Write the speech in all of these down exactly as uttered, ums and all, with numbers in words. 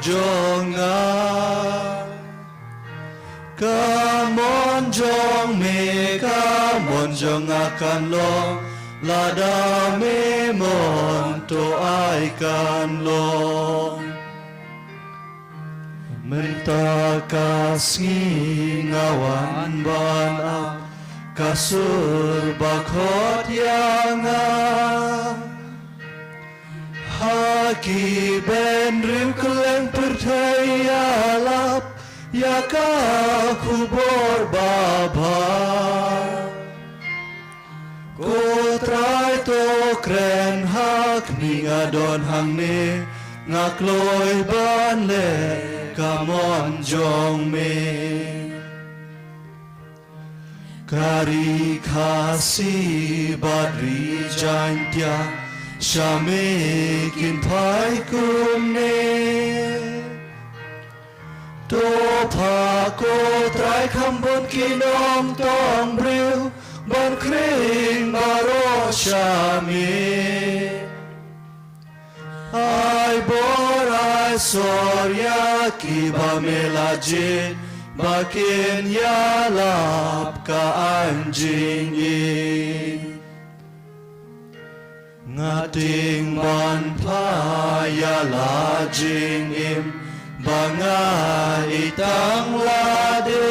jong nga. Ka mon jong me, ka mon jong nga kan long, lada me mon to ai kan long. Mynta ka sngi nga wan ban ap ka sur ba khot ïa nga. Ha ki bynriew kylleng pyrthei ïalap ïa ka khubor babha. Ko Trai to kren ha khmih, nga don hangne, nga kloi ban leh ka mon jong me. Ka ri Khasi bad ri Jaintia, sha me kin phai kumne. To phah ko Trai kham bun ki nongtong briew ban khring baroh sha me. Ai bor ai sor ïa kiba me la jied, ba kin ïalap ka aiñ jingim. Nga tieng ban phah ïa la jingim ba nga ïeit tang lade.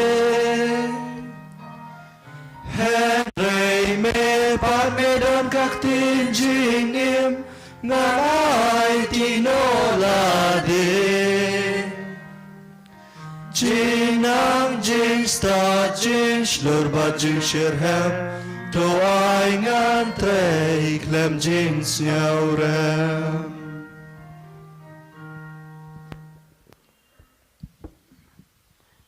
Hynrei me pat me don ka ktien jingim, ngan aiti noh lade. Jingnang jingstad jingshlur bad jingshitrhem, to ai ngan trei khlem jingsngewrem.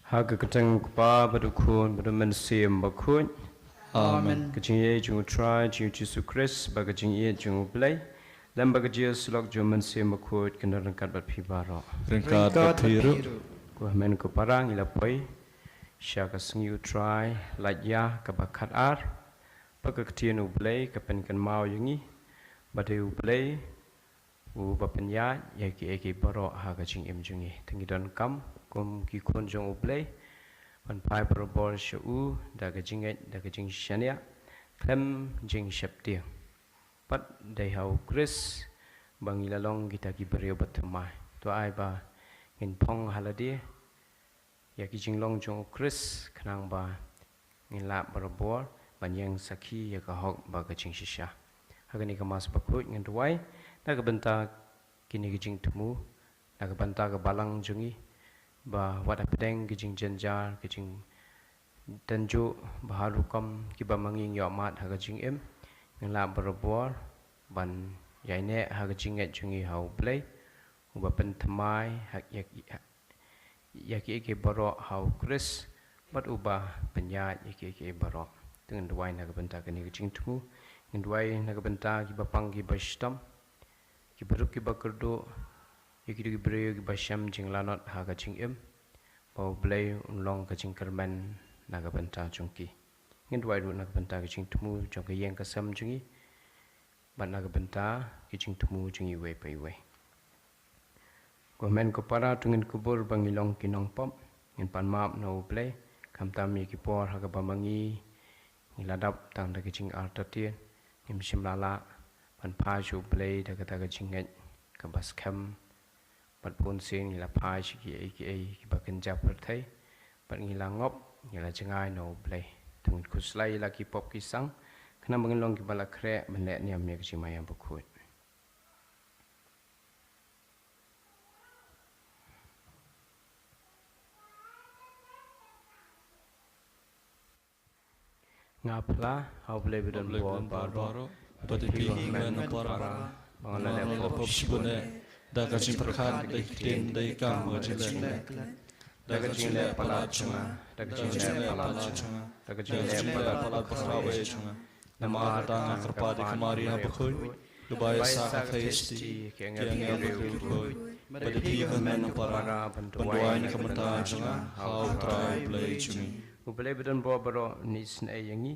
Ha ka kyrteng u Kpa bad u Khun bad u Mynsiem Bakhuid. Amen. Ka jingïeit jong u Trai jong ngi u Jisu Khrist bad ka jingïeit jong u Blei lem bad ka jingïasyllok jong u Mynsiem Bakhuid kin don ryngkat bad phi baroh. Ryngkat bad phi ruh. Ko hynmen ko para, ngi la poi sha ka sngi u Trai Lait Ïa kaba khatar. Bad ka ktien u Blei ka pynkynmaw ïa ngi ba dei u Blei uba pynïaid ïa kiei kiei baroh ha ka jingim jong ngi. Te ngi donkam kum ki khun jong u Blei ban phai barabor sha u da ka jingngeit, da ka jingshaniah khlem jingsheptieng. Bad dei ha u Khrist ba ngi la long kita ki briew bathymmai. To ai ba ngin phong ha lade ïa ki jinglong jong u Khrist khnang ba ngin lah barabor ban ïeng sakhi ïa ka hok bad ka jingshisha. Ha kane ka Mass Bakhuid ngin duwai na ka bynta kine ki jingthmu, na ka bynta ka balang jong ngi, ba wat hapdeng ki jingjynjar, ki jingtynjuh ba har rukom kiba ma ngi ngi ïohmad ha ka jingim, ngin lah barabor ban ïaineh ha ka jingngeit jong ngi ha u Blei uba pynthymmai ha ïa, ïa, ïa kiei kiei baroh ha u Khrist bad uba pynïaid ïa kiei kiei baroh. Te ngin duwai na ka bynta kane ka jingthmu, ngin duwai na ka bynta kiba pang kiba shitom, kiba duk kiba kyrduh, ïa kito ki briew kiba shem jinglanot ha ka jingim, ba u Blei un long ka jingkyrmen na ka bynta jong ki. Ngin duwai ruh na ka bynta ka jingthmu jong ka ïing ka sem jong ngi bad na ka bynta ki jingthmu jong ngi iwei pa iwei. Ko hynmen ko para, to ngin kubur ba ngi long ki nongpop, ngin pan map na u Blei, khamtam ïa ki por ha kaba ma ngi ngi la dap tang da ka jingartatien, ngim shym la lah ban phai sha u Blei da kata ka jingngeit kaba skhem. Bad bun sien ngi la phai sha kiei kiei kiba kynja pyrthei, bad ngi la ngop, ngi la jngai na u Blei. To ngin khuslai ïa la ki pop ki sang khnang ba ngin long kiba la khreh ban leh niam ïa ka jingmaïa bakhuid. Nga phla ha u Blei ba don bor baroh, bad ïa phi ko hynmen ko para, ba nga la leh pop shibun eh, da ka jingpyrkhat, da ki ktien, da ki kam, da ka jingleh, da ka jingleh palat jong nga, da ka jingleh palat jong nga, da ka jingleh palat jong nga. Namar kata nga kyrpad ïa ka Maria bakhuid, uba ïaisah ha ka theisotti, ki angel briew bakhuid, bad ïa phi ko hynmen ko para, ban duwai na ka bynta jong nga ha u Trai Blei jong ngi. U Blei ba don bor baroh un isynei ïa ngi,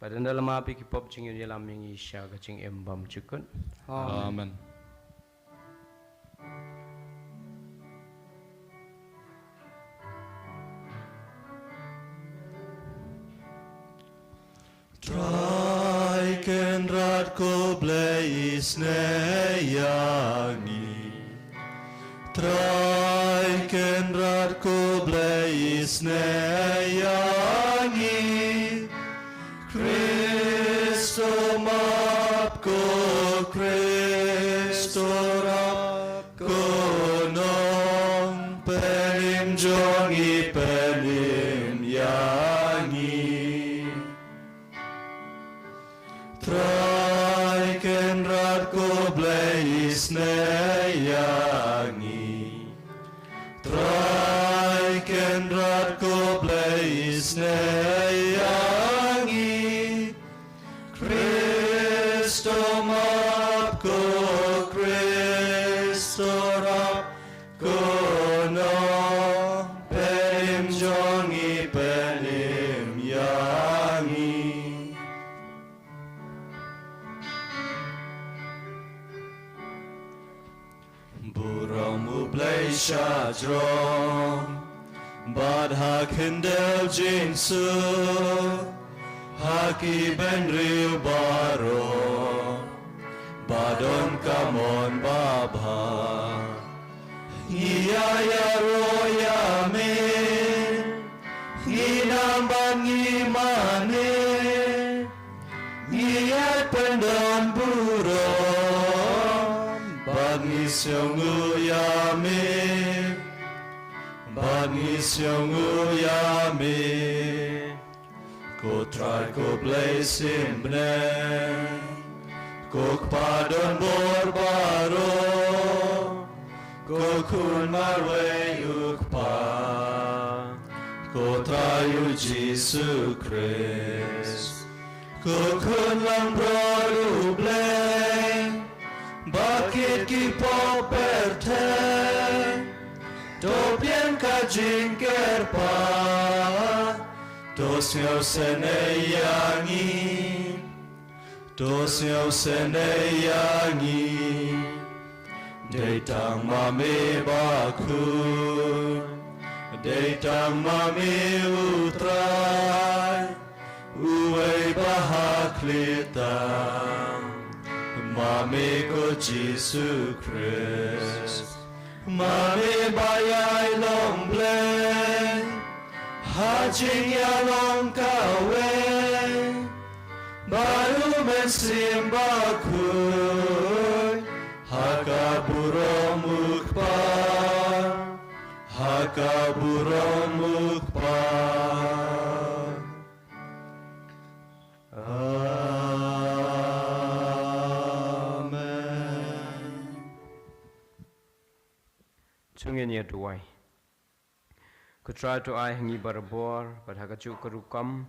bad ynda la map ïa ki pop jong ngi un ïalam ïa ngi sha ka jingim bymjukut. Amen. Trai Kynrad ko Blei isnei ïa ngi. Trai Kynrad ko Blei isnei ïa ngi. Khrist to map ko, Khrist to rap ko, Nongpynim jong ngi pynim ïa ngi. Trai Kynrad ko Blei isnei ïa ngi. Trai Kynrad ko Blei isnei ïa ngi. Khrist to map ko, Khrist to rap ko, Nongpynim jong ngi pynim ïa ngi. Burom U Blei sha jrong, bad ha khyndew jingsuk, ha ki bynriew baroh ba don ka mon babha. Ngi ïa ïaroh ïa me, ngi nam bad ngi mane, ngi ïaid pyndon burom, bad ngi sngewnguh ïa me, bad ngi sngewnguh ïa me. Ko Trai ko Blei sim bneng, ko Kpa don bor baroh, ko Khun marwei U Kpa, ko Trai U Jisu Khrist, ko Khun langbrot U Blei, ba kit ki pop pyrthei. To pdiang ka jingkyrpad, to sngewsynei ïa ngi, to sngewsynei ïa ngi. Dei tang ma me Bakhun, dei tang ma me U Trai, uwei ba ha khlieh tam, ma me ko Jisu Khrist. Ma me ba ïai long Blei ha jingïalong kawei bad U Mynsiem Bakhuid, ha ka burom U Kpa, ha ka burom U Kpa. Amen. To ngin ïa duwai. Ko Trai, to ai ha ngi barabor bad ha kajuh ka rukom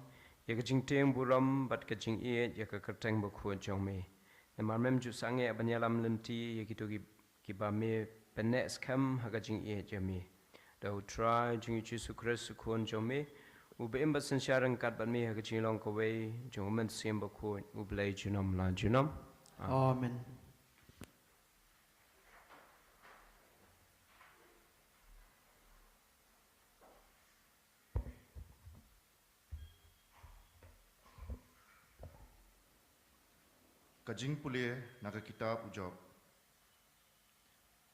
ïa ka jingtieng burom bad ka jingïeit ïa ka kyrteng bakhuid jong me. Namar mem ju sangeh ban ïalam lynti ïa kito ki, kiba me pynneh skhem ha ka jingïeit ïa me. Da U Trai jong ngi Jisu Khrist U Khun jong me, uba im bad synshar ryngkat bad me ha ka jinglong kawei jong U Mynsiem Bakhuid, U Blei junom la junom. Amen. Amen. Ka jingpule na ka kitab u Job.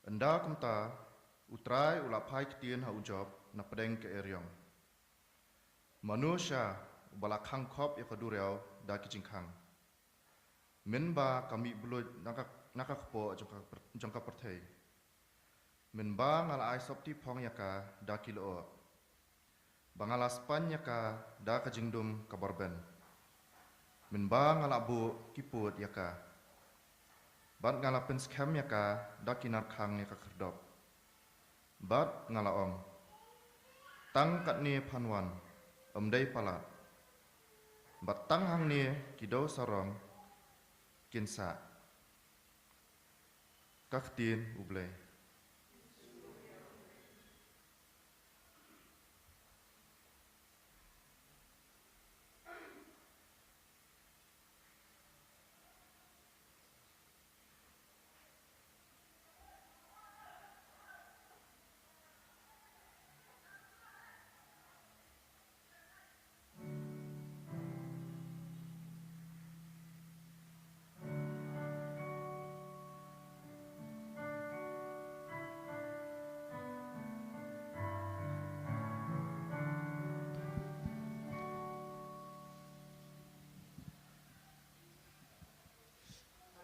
Ynda kumta, U Trai u la phai ktien ha u Job na pdeng ka eriong. Mano sha uba la khang khop ïa ka duriaw da ki jingkhang, mynba ka mih bluit na ka, na ka kpoh jong ka, jong ka pyrthei? Mynba nga la ai sopti phong ïa ka da ki lyoh, ba nga la span ïa ka da ka jingdum ka borben. Mynba nga la buh ki pud ïa ka, bad nga la pynskhem ïa ka da ki narkhang ïa ka khyrdop. Bad nga la ong, tang katne phan wan, ym dei palat. Bad tang hangne ki dew sarong kin sah. Ka ktien U Blei.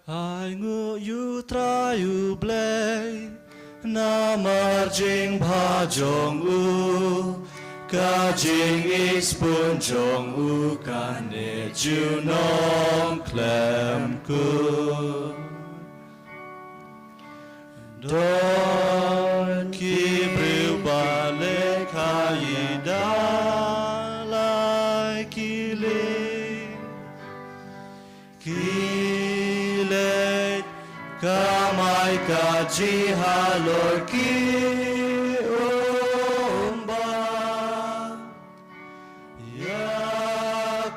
Ai nguh ïa u Trai u Blei, namar jingbha jong u, ka jingïaisbun jong u kan neh junom khlem kut. Don ki briew ba leh khaïi da lai ki lieng, ki leit kamai kajih halor ki umba. Ïa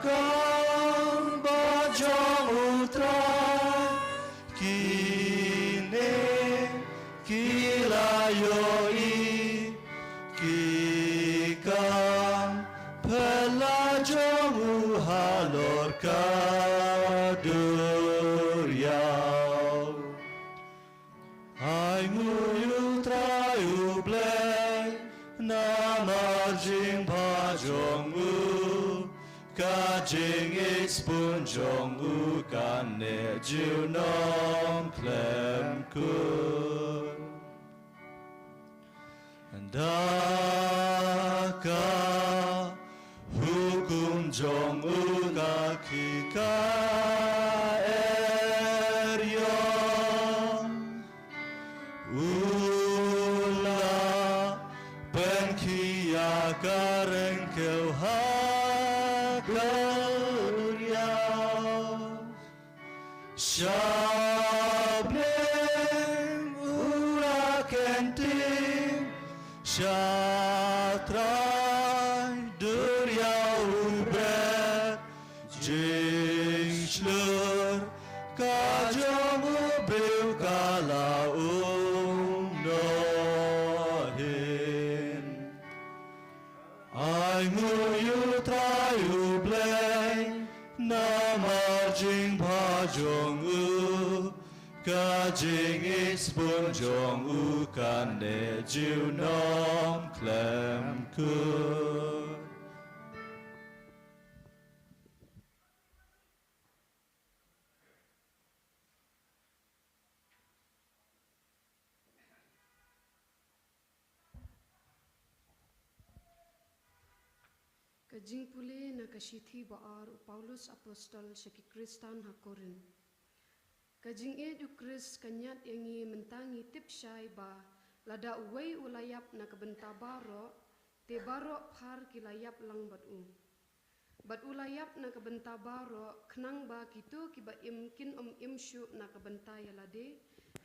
kam ba jong u Trai, kine ki la ïohi, ki kam phylla jong u halor ka duriaw. Ai nguh ïa u Trai u Blei, namar jingbha jong u, ka jingïaisbun jong u kan neh junom khlem kut. Da ka hukum jong u ka khie ka er ïong, u la pynkhie ïa ka ryngkew ha ka duriaw. Sha bneng u la kyntiew, sha trai duriaw u bret, jingshlur ka jong u briew ka la um noh hin. Ai nguh ïa u Trai u Blei, namar jingbha jong u, ka jingïaisbun jong u kan neh junom khlem kut. Ka jingpule na ka shithi ba ar u Paulus Apostol sha ki Khristan ha Korinth. Ka jingïeit u Khrist ka ñiad ïa ngi mynta ngi tip shai ba lada uwei u la ïap na ka bynta baroh, te baroh phar ki la ïap lang bad u. Bad u la ïap na ka bynta baroh, khnang ba kito kiba im kin ym im shuh na ka bynta ïa lade,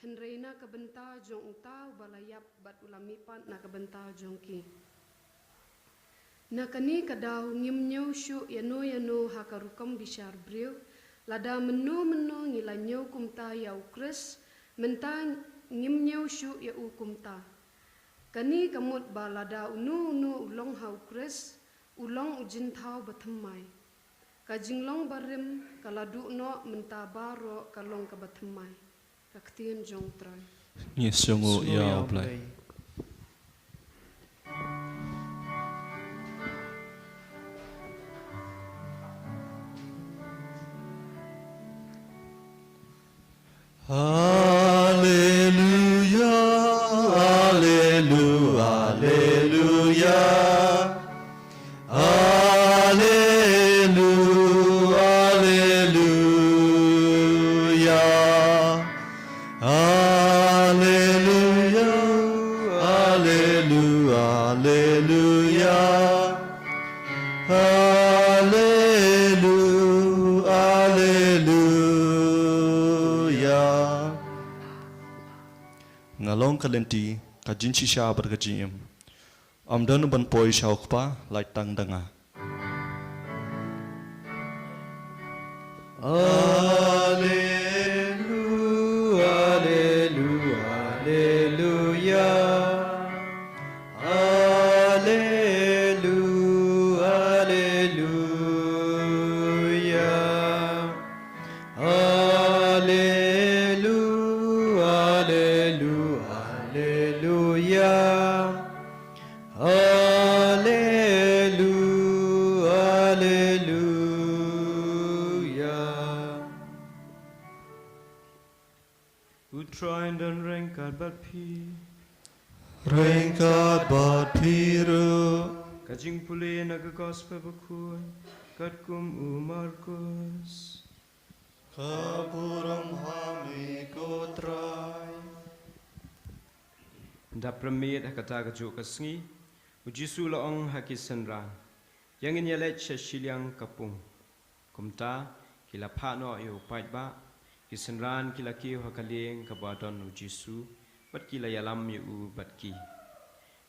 hynrei na ka bynta jong uta uba la ïap bad u la mihpat na ka bynta jong ki. Na kane ka daw ngim ñiew shuh ïano ïano ha ka rukom bishar briew, lada mynno mynno ngi la ñiew kumta ïa u Khrist, mynta ngim ñiew shuh ïa u kumta. Kane ka mut ba lada uno uno u long ha u Khrist, u long u jingthaw bathymmai. Ka jinglong barim ka la duh noh, mynta baroh ka long kaba thymmai. Ka ktien jong u Trai. Ngi sngewnguh ïa u Blei. Haleluya, haleluya, haleluya. Haleluya, haleluya. Haleluya, haleluya, haleluya. Haleluya, haleluya. Nga long ka lynti, ka jingshisha bad ka jingim. Ym don uban poi sha u Kpa, lait tang da nga. Haleluya, haleluya, haleluya. Haleluya, haleluya. Haleluya, haleluya, haleluya, haleluya. Trai, don ryngkat bad phi. Ryngkat bad phi ruh. Ka jingpule na ka Gospel bakhuid katkum u Markus. Ka burom ha me ko Trai. Dap rymmiet ha kata ka juh ka sngi, u Jisu u la ong ha ki synran, ïa ngin ïaleit sha shiliang ka pung. Kumta ki la phah noh ïa u paidbah. Ki synran ki la kiew ha ka lieng kaba don u Jisu, bad ki la ïalam ïa u bad ki.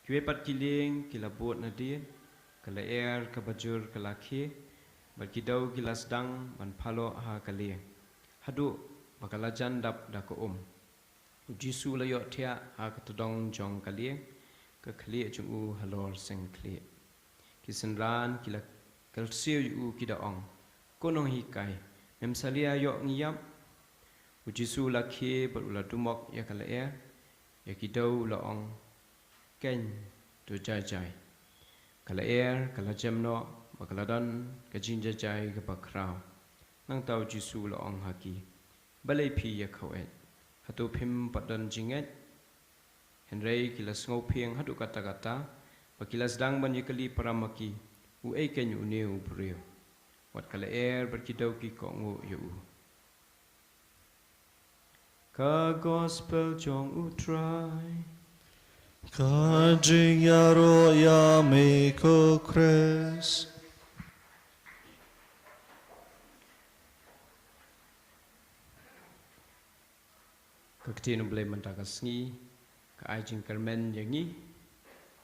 Kiwei pat ki lieng ki la bud nadien. Ka lyer kaba jur ka la khie, bad ki dew ki la sdang ban phaloh ha ka lieng, haduh ba ka la jan dap da ka um. U Jisu u la ïohthiah ha ka tdong jong ka lieng, ka khlieh jong u halor seng khlieh. Ki synran ki la kyrsiew ïa u, ki da ong, "Ko nonghikai, mem salia ïoh ngi ïap?" U Jisu u la khie bad u la dumok ïa ka lyer. Ïa ki dew u la ong, "Keiñ, to jai jai." Ka lyer ka la jem noh, bad ka la don ka jingjai jai kaba khraw. Nangta u Jisu u la ong ha ki, "Balei phi ïa khaweit? Hato phim pat don jingngeit?" Hynrei ki la sngewphieng haduh katta katta, bad ki la sdang ban ïakylli para ma ki, "Uei keiñ une u briew? Wat ka lyer bad ki dew ki kohnguh ïa u." Ka Gospel jong u Trai. Ka jingïaroh ïa me ko Khrist. Ka ktien U Blei mynta ka sngi ka ai jingkyrmen ïa ngi,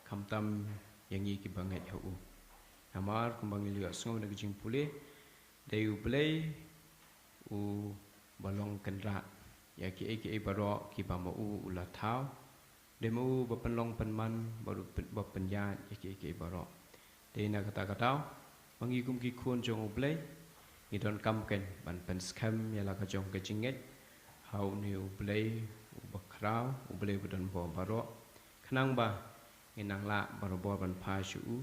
khamtam ïa ngi kiba ngeit ha u. Namar kumba ngi la ïohsngew na ka jingpule, dei U Blei uba long kynrad ïa kiei kiei baroh kiba ma u u la thaw. Dei ma u ba pynlong pynman, ba u pyn-, ba pynïaid ïa kiei kiei baroh. Dei na kata ka daw ba ngi kum ki khun jong U Blei ngi donkam keiñ ban pynskhem ïa la ka jong ka jingngeit ha une U Blei uba khraw, U Blei uba don bor baroh, khnang ba ngin nang lah barabor ban phai sha u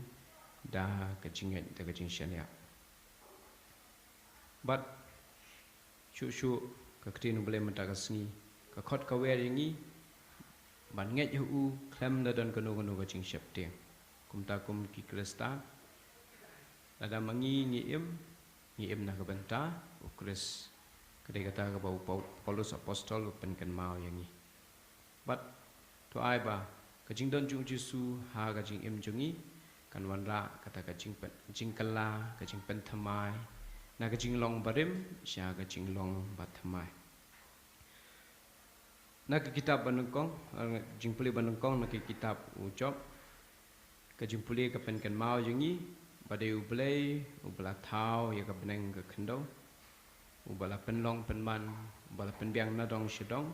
da ka jingngeit, da ka jingshaniah. Bad shuh shuh ka ktien U Blei mynta ka sngi ka khot ka wer ïa ngi ban ngeit ha u khlem da don kano kano ka jingsheptieng. Kumta kum ki Khristan, lada ma ngi ngi im, ngi im na ka bynta U Khrist. Ka dei kata kaba u Pau-, Paulus Apostol u pynkynmaw ïa ngi. Bad to ai ba ka jingdon jong U Jisu ha ka jingim jong ngi kan wanrah kata ka jingpyn-, jingkylla, ka jingpynthymmai na ka jinglong barim sha ka jinglong bathymmai. Na ka kitab ba nyngkong, eh, jingpule ba nyngkong na ka kitab u Job. Ka jingpule ka pynkynmaw ïa ngi ba dei U Blei uba la thaw ïa ka bneng ka khyndew, uba la pynlong pynman, uba la pynbiang na dong sha dong,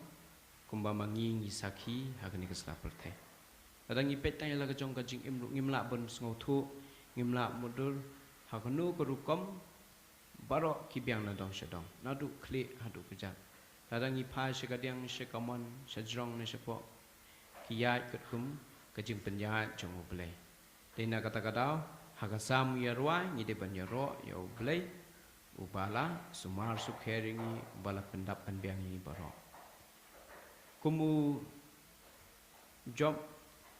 kumba ma ngi ngi sakhi ha kane ka sla pyrthei. Lada ngi peit tang ïa la ka jong ka jingim ruh ngim lah ban sngewthuh, ngim lah mutdur ha kano ka rukom, baroh ki biang na dong sha dong, naduh khlieh haduh kjat. Lada ngi phai sha kadiang sha kamon, sha jrong ne shapoh, ki ïaid katkum ka jingpynïaid jong U Blei. Dei na kata ka daw ha ka Salm ïa rwai ngi dei ban ïaroh ïa U Blei uba la sumar sukher ïa ngi, uba la pyndap pynbiang ïa ngi baroh. Kum u Job,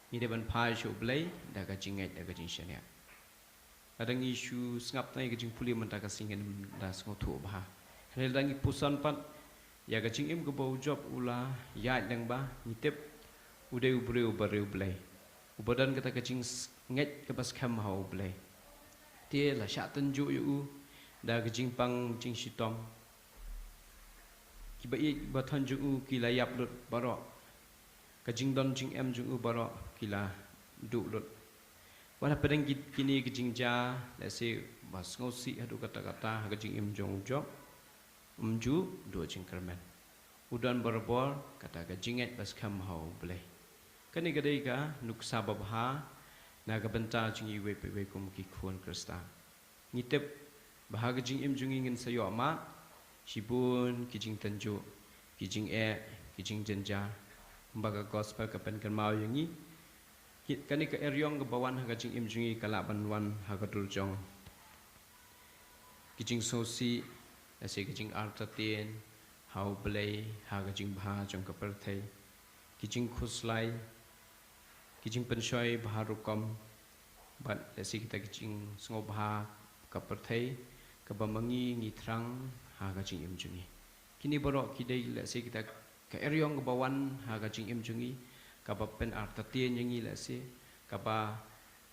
ngi dei ban phai sha U Blei da ka jingngeit, da ka jingshaniah. Lada ngi shu sngap tang ïa ka jingpule mynta ka sngi ngin da sngewthuh bha. Hynrei lada ngi pyrshang pat ïa ka jingim kaba u Job u la ïaid lyngba, ngi tip u dei u briew uba riewblei, uba don kata ka jingngeit kaba skhem ha U Blei. Te la shah tynjuh ïa u da ka jingpang jingshitom. Kiba ïeit ba thon jong u ki la ïap lut baroh. Ka jingdon jingem jong u baroh ki la duh lut. Wat hapdeng ki, kine ki jingjia, lehse ba sngewsih haduh katta katta ha ka jingim jong u Job, um ju duh jingkyrmen. U don barabor kata ka jingngeit ba skhem ha U Blei. Kane ka dei ka nuksa babha na ka bynta jong ngi iwei pa iwei kum ki khun Khristan. Ngi tip ba ha ka jingim jong ngi ngin sa ïoh mad shibun ki jingtynjuh, ki jingeh, ki jingjynjar. Kumba ka gospel ka pynkynmaw ïa ngi, ki, kane ka eriong kaba wan ha ka jingim jong ngi ka lah ban wan ha ka dur jong ki jingsngewsih, lehse ki jingartatien, ha ha U Blei ha ka jingbha jong ka pyrthei, ki jingkhuslai, ki jingpynshoi bha rukom, bad lehse kita ki jingsngewbha ka pyrthei, kaba ma ngi ngi thrang ha ka jingim jong ngi. Kine baroh ki dei lehse kita ka eriong kaba wan ha ka jingim jong ngi, kaba pynartatien ïa ngi lehse, kaba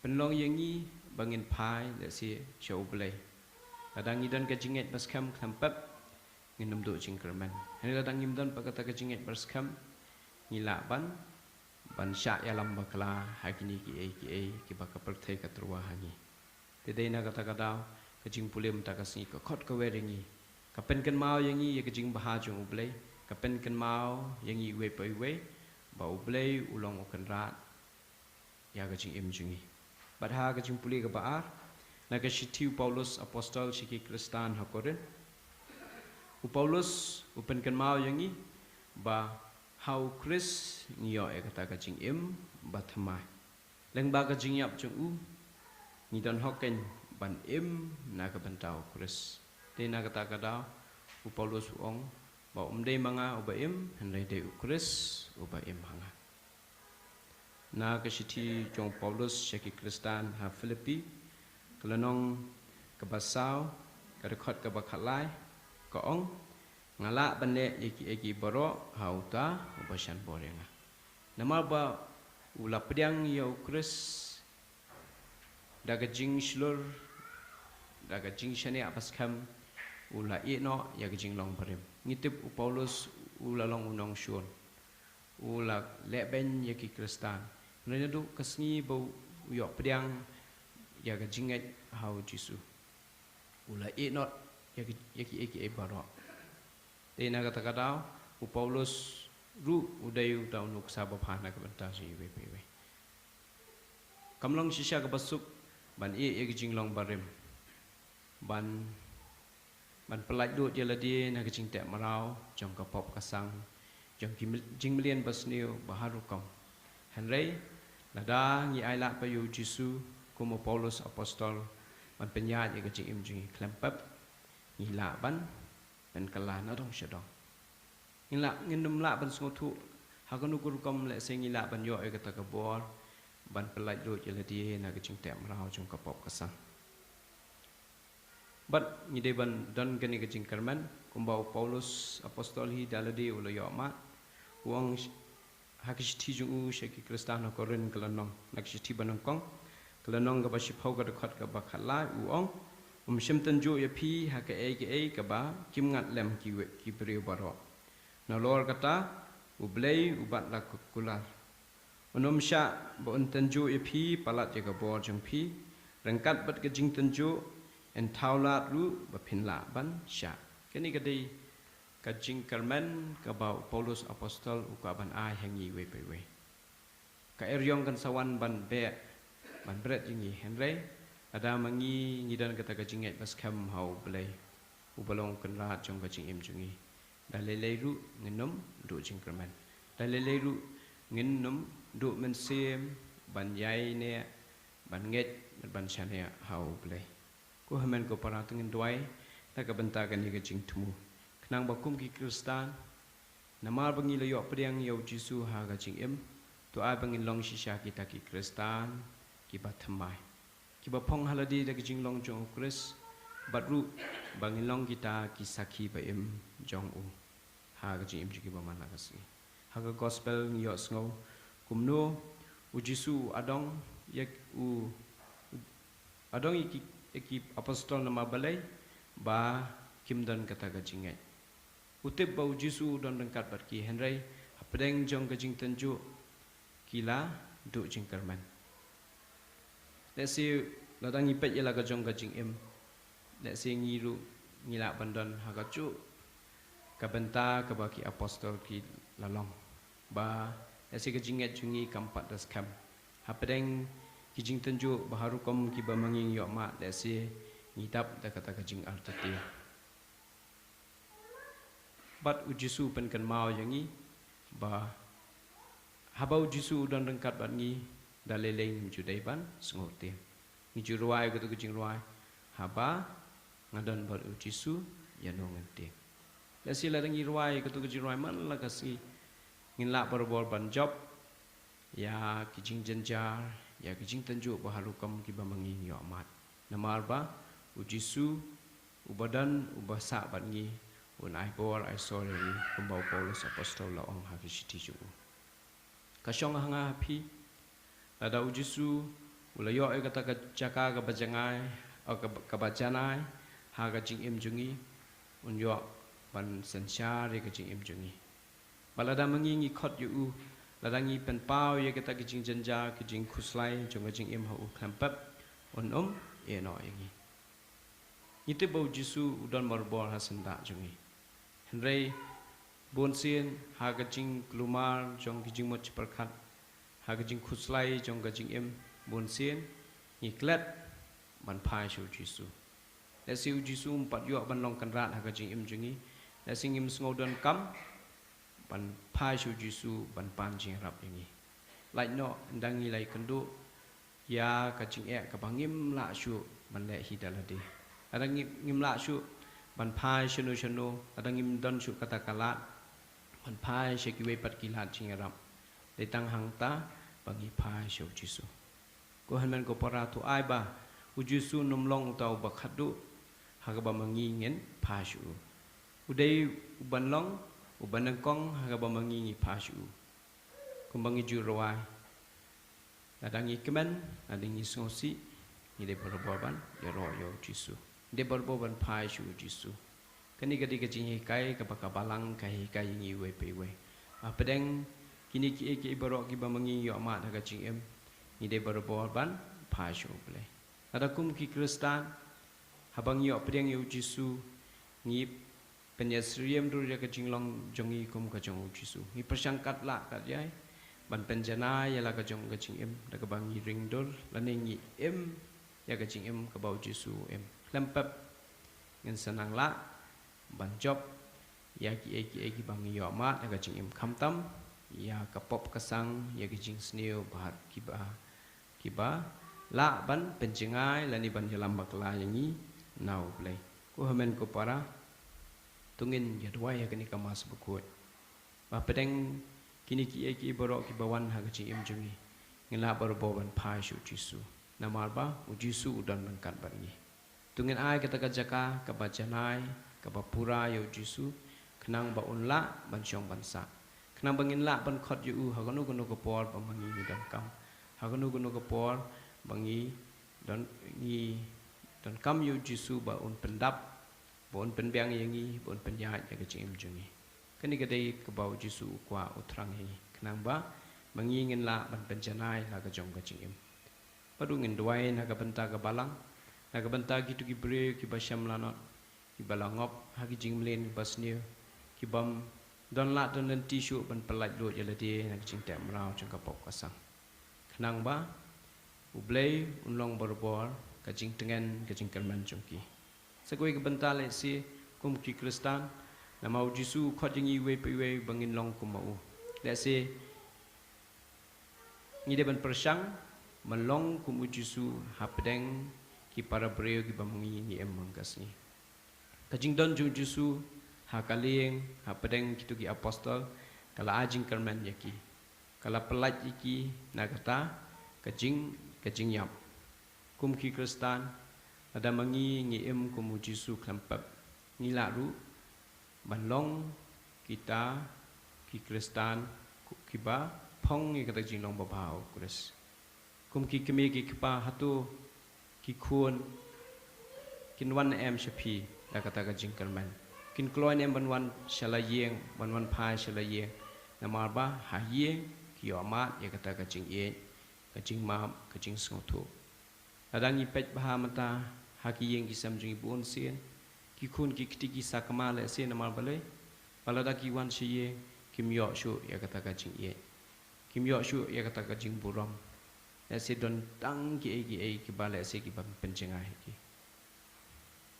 pynlong ïa ngi ba ngin phai lehse sha U Blei. Lada ngi don ka jingngeit ba skhem khlem pep, ngin ym duh jingkyrmen. Hynrei lada ngim don pat kata ka jingngeit ba skhem, ngi lah ban, ban shah ïalam bakla ha kine kiei kiei kiba ka pyrthei ka tyrwa ha ngi. Te dei na kata ka daw, ka jingpule mynta ka sngi ka khot ka wer ïa ngi, ka pynkynmaw ïa ngi ïa ka jingbha jong U Blei, ka pynkynmaw ïa ngi iwei pa iwei ba U Blei u long u kynrad ïa ka jingim jong ngi. Bad ha ka jingpule kaba ar, na ka shithi u Paulus apostol sha ki Khristan ha Korinth, u Paulus u pynkynmaw ïa ngi ba ha U Khrist ngi ïoh ïa kata ka jingim bathymmai. Lyngba ka jingïap jong u, ngi don hok keiñ ban im na ka bynta U Khrist. Te na kata ka daw, u Paulus u ong ba um dei ma nga uba im, hynrei dei U Khrist uba im ha nga. Na ka shithi jong u Paulus sha ki Khristan ha Philippi, ka lynnong kaba saw, ka dkhot kaba khatlai, ka ong, nga lah ban leh ïa kiei kiei baroh ha uta uba shan bor ïa nga. Namar ba u la pdiang ïa U Khrist da ka jingshlur, da ka jingshaniah ba skhem, u la ïeh noh ïa ka jinglong barim. Ngi tip u Paulus u la long u nongshun, u la leh beiñ ïa ki Khristan. Hynrei naduh ka sngi ba u ïoh pdiang ïa ka jingngeit ha U Jisu, u la ïeh noh ïa ki, ïa kiei kiei baroh. Te na kata ka daw, u Paulus ruh u dei uta u nuksa babha na ka bynta jong iwei pa iwei. Kam long shisha kaba suk ban ïeh ïa ka jinglong barim, ban, ban pyllait lut ïa lade na ka jingteh mraw jong ka pop ka sang, jong ki mil-, jingmlien basniew ba har rukom. Hynrei lada ngi ailad pat ïa U Jisu kum u Paulus apostol ban pynïaid ïa ka jingim jong ngi khlem pep, ngi lah ban pynkylla na dong sha dong. Ngin lah, ngin ym lah ban sngewthuh ha kano ka rukom lehse ngi lah ban ïoh ïa kata ka bor ban pyllait lut ïa lade na ka jingteh mraw jong ka pop ka sang. Bad ngi dei ban don kane ka jingkyrmen kumba u Paulus apostol hi da lade u la ïoh mad. U ong sh-, ha ka shithi jong u sha ki Khristan ha Korinth ka lynnong, na ka shithi ba nyngkong, ka lynnong kaba shiphew ka dkhot kaba khatlai, u ong, um shym tynjuh ïa phi ha kaei kaei kaba kim ngat lem ki we-, ki briew baroh. Nalor kata, U Blei u bat la ku-, kular. Un ym shah ba un tynjuh ïa phi palat ïa ka bor jong phi, ryngkat bad ka jingtynjuh, yn thaw lad ruh ba phin lah ban shah. Kane ka dei ka jingkyrmen kaba u Paulus apostol u kwah ban ai ha ngi iwei pa iwei. Ka eriong kan sa wan ban beh, ban bret ïa ngi, hynrei lada ma ngi ngi don kata ka jingngeit ba skhem ha U Blei, uba long u kynrad jong ka jingim jong ngi, da lei lei ruh ngin ym duh jingkyrmen. Da lei lei ruh ngin ym duh mynsiem ban ïaineh, ban ngeit, ban shaniah ha U Blei. Ko hynmen ko para, to ngin duwai na ka bynta kane ka jingthmu, khnang ba kum ki Khristan, namar ba ngi la ïoh pdiang ïa U Jisu ha ka jingim, to ai ba ngin long shisha kita ki Khristan kiba thymmai, kiba phong ha lade da ka jinglong jong U Khrist, bad ruh ba ngin long kita ki sakhi ba im jong u ha ka jingim jong ki ba man la ka sngi. Ha ka gospel ngi ïohsngew kumno U Jisu u adong ïa u, u adong ïa ki, ïa ki apostol namar balei? Ba kim don kata ka jingngeit. U tip ba U Jisu u don ryngkat bad ki, hynrei hapdeng jong ka jingtynjuh ki la duh jingkyrmen. Lehse lada ngi peit ïa la ka jong ka jingim, lehse ngi ruh ngi lah ban don ha kajuh ka bynta kaba ki apostol ki la long, ba lehse ka jingngeit jong ngi kam pat da skhem. Hapdeng ki jingtynjuh ba har rukom kiba ma ngi ngi ïoh mad, lehse ngi dap da kata ka jingartatien. Bad U Jisu u pynkynmaw ïa ngi ba haba U Jisu u don ryngkat bad ngi, da lei lei ngim ju dei ban sngewtieng. Ngi ju rwai kata ka jingrwai, haba nga don bad U Jisu, ïano ngan tieng. Lehse lada ngi rwai katu ka jingrwai man la ka sngi, ngin lah barabor ban jop ïa ki jingjynjar, ïa ki jingtynjuh ba har rukom kiba ma ngi ngi ïoh mad. Namar ba u Jisu uba don, uba sah bad ngi, un ai bor ai sor ïa ngi, kumba u Paulus apostol la ong ha ki shithi jong u. Ka shong ha nga ha phi, lada u Jisu u la ïoh ïa kata ka jaka kaba janai, o kaba, kaba janai ha ka jingim jong ngi, un ïoh ban synshar ïa ka jingim jong ngi. Ba lada ma ngi ngi khot ïa u, lada ngi pynpaw ïa kata ka jingjynjar, ka jingkhuslai jong ka jingim ha u khlem pep, un ym ïehnoh ïa ngi. Ngi tip ba u Jisu u don barabor ha syndah jong ngi. Hynrei bunsien ha ka jingkulmar jong ki jingmut jingpyrkhat, ha ka jingkhuslai jong ka jingim, bunsien ngi klet ban phai sha u Jisu. Lehse u Jisu um pat ïoh ban long kynrad ha ka jingim jong ngi. Lehse ngim sngew donkam ban phai sha u Jisu ban pan jingïarap ïa ngi. Lait noh ynda ngi la ïakynduh ïa ka jingeh kaba ngim lah shuh ban leh hi da lade. Lada ngim, ngim lah shuh ban phai shano shano, lada ngim don shuh kata ka lad ban phai sha kiwei pat ki lad jingïarap, dei tang hangta ba ngi phai sha u Jisu. Ko hynmen ko para, to ai ba u Jisu un ym long uta uba khatduh ha kaba ma ngi ngin phai sha u. U dei uban long uba nyngkong ha kaba ma ngi ngi phai sha u. Kumba ngi ju rwai, lada ngi kmen, lada ngi sngewsih, ngi dei barabor ban ïaroh ïa u Jisu. Ngi dei barabor ban phai sha u Jisu. Kane ka dei ka jinghikai kaba ka Balang ka hikai ïa ngi iwei pa iwei. Hapdeng kine kiei kiei baroh kiba ma ngi ngi ïoh mad ha ka jingim, ngi dei barabor ban phai sha u Blei. Lada kum ki Khristan, haba ngi ïoh pdiang ïa u Jisu, ngi pynïasyriem dur ïa ka jinglong jong ngi kum ka jong u Jisu. Ngi pyrshang katba lah katba ïai ban pynjanai ïa la ka jong ka jingim da kaba ngi ring dur lane ngi im ïa ka jingim kaba u Jisu u im. Khlem pep ngin sa nang lah ban jop ïa kiei kiei kiba ngi ïoh mad ha ka jingim, khamtam ïa ka pop ka sang, ïa ki jingsniew bad kiba, kiba lah ban pynjngai lane ban ïalam bakla ïa ngi na u Blei. Ko hynmen ko para, to ngin ïa duwai ha kane ka Mass bakhuid ba hapdeng kine kiei kiei baroh kiba wan ha ka jingim jong ngi, ngin lah barabor ban phai sha u Jisu. Namar ba u Jisu u don ryngkat bad ngi. To ngin ai kata ka jaka kaba janai, kaba pura ïa u Jisu, khnang ba un lah ban shong ban sah. Khnang ba ngin lah ban khot ïa u ha kano kano ka por ba ma ngi ngi donkam. Ha kano kano ka por ba ngi don, ngi donkam ïa u Jisu ba un pyndap, ba un pynbiang ïa ngi, ba un pynïaid ïa ka jingim jong ngi. Kane ka dei kaba u Jisu u kwah, u thrang ïa ngi, khnang ba ma ngi ngin lah ban pynjanai la ka jong ka jingim. Bad to ngin duwai na ka bynta ka Balang, na ka bynta kito ki briew kiba shem lanot, kiba la ngop ha ki jingmlien kiba sniew, kibym don lad don lynti shuh ban pyllait luid ïa lade na ka jingteh mraw jong ka pop ka sang. Khnang ba u Blei un long barabor ka jingtngen, ka jingkyrmen jong ki. Sa kawei ka bynta, lehse kum ki Khristan, namar u Jisu u khot ïa ngi iwei pa iwei ba ngin long kum ma u. Lehse ngi dei ban pyrshang ban long kum u Jisu hapdeng ki para briew kiba ma ngi ngi im man ka sngi. Ka jingdon jong u Jisu ha ka lieng hapdeng kito ki apostol ka la ai jingkyrmen ïa ki. Ka la pyllait ïa ki na kata ka jing, ka jingïap. Kum ki Khristan, lada ma ngi ngi im kum u Jisu khlem pep, ngi lah ruh ban long kita ki Khristan kiba phong ïa kata ka jinglong babha ha u Khrist. Kum ki kmie ki kpa, hato ki khun kin wan ne em sha phi da kata ka jingkyrmen? Kin kloi ne em ban wan sha la ïing, ban wan phai sha la ïing? Namar ba ha ïing ki ïoh mad ïa kata ka jingïeit, ka jingmap, ka jingsngewthuh. Lada ngi peit bha mynta ha ki ïing ki sem jong ngi, bunsien ki khun ki kti ki sakma lehse, namar balei? Ba lada ki wan sha ïing kim ïoh shuh ïa kata ka jingïeit, kim ïoh shuh ïa kata ka jingburom. Lehse don tang kiei kiei kiba lehse kiba pynjngai ha ki.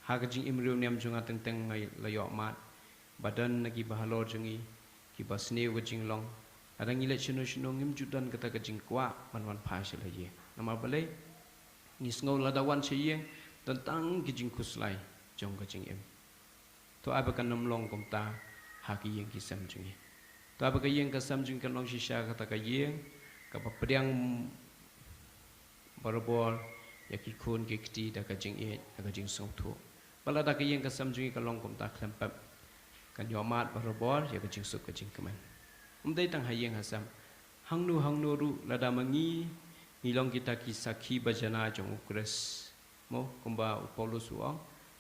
Ha ka jingim riewniam jong nga teng teng nga la ïoh mad ba don na kiba halor jong ngi kiba sniew ka jinglong. Lada ngi leit shano shano ngim ju don kata ka jingkwah ban wan phai sha la ïing. Namar balei? Ngi sngew lada wan sha ïing don tang ki jingkhuslai jong ka jingim. To ai ba kan ym long kumta ha ka ïing ka sem jong ngi. To ai ba ka ïing ka sem jong ngi kan long shisha kata ka ïing kaba pdiang barabor ïa ki khun ki kti da ka jingïeit, da ka jingsngewthuh. Ba lada ka ïing ka sem jong ngi ka long kumta khlem pep, kan ïohmad barabor ïa ka jingsuk ka jingkmen. Ym dei tang ha ïing ha sem, hangno hangno ruh lada ma ngi ngi long kita ki sakhi ba janai jong U Khrist. Mo, kumba u Paulus u ong,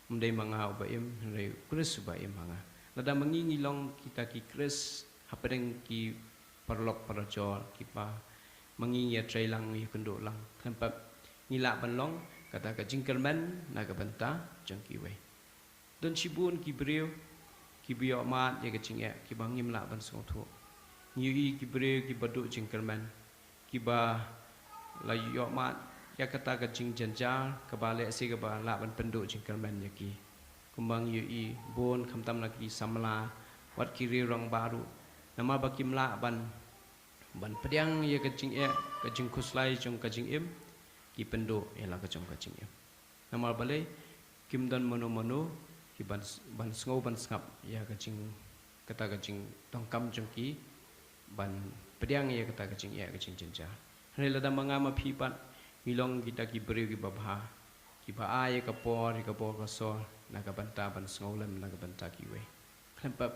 ym dei ma nga uba im, hynrei U Khrist uba im ha nga. Lada ma ngi ngi long kita ki Khrist hapdeng ki paralok parajor kiba ma ngi ngi ïatreilang, ngi ïakynduh lang, khlem pep ngi lah ban long kata ka jingkyrmen na ka bynta jong kiwei. Don shibun ki briew kiba ïohmad ïa ka jingeh kiba ngim lah ban sngewthuh. Ngi ïohi ki briew kiba duh jingkyrmen, kiba la ïohmad ïa kata ka jingjynjar kaba lehse kaba lah ban pynduh jingkyrmen ïa ki. Kumba ngi ïohi bun khamtam la ki samla, wat ki riew rangbah ruh, namar ba kim lah ban, ban pdiang ïa ka jingeh, ka jingkhuslai jong ka jingim, ki pynduh ïa la ka jong ka jingim. Namar balei, kim don mano mano ki ban, ban sngew ban sngap ïa ka jing, kata ka jingdonkam jong ki ban pdiang ïa kata ka jingeh, ka jingjynjar. Hynrei lada ma nga ma phi pat ngi long kita ki briew kiba bha, kiba ai ïa ka por, ïa ka bor ka sor na ka bynta ban sngewlem, na ka bynta kiwei, khlem pep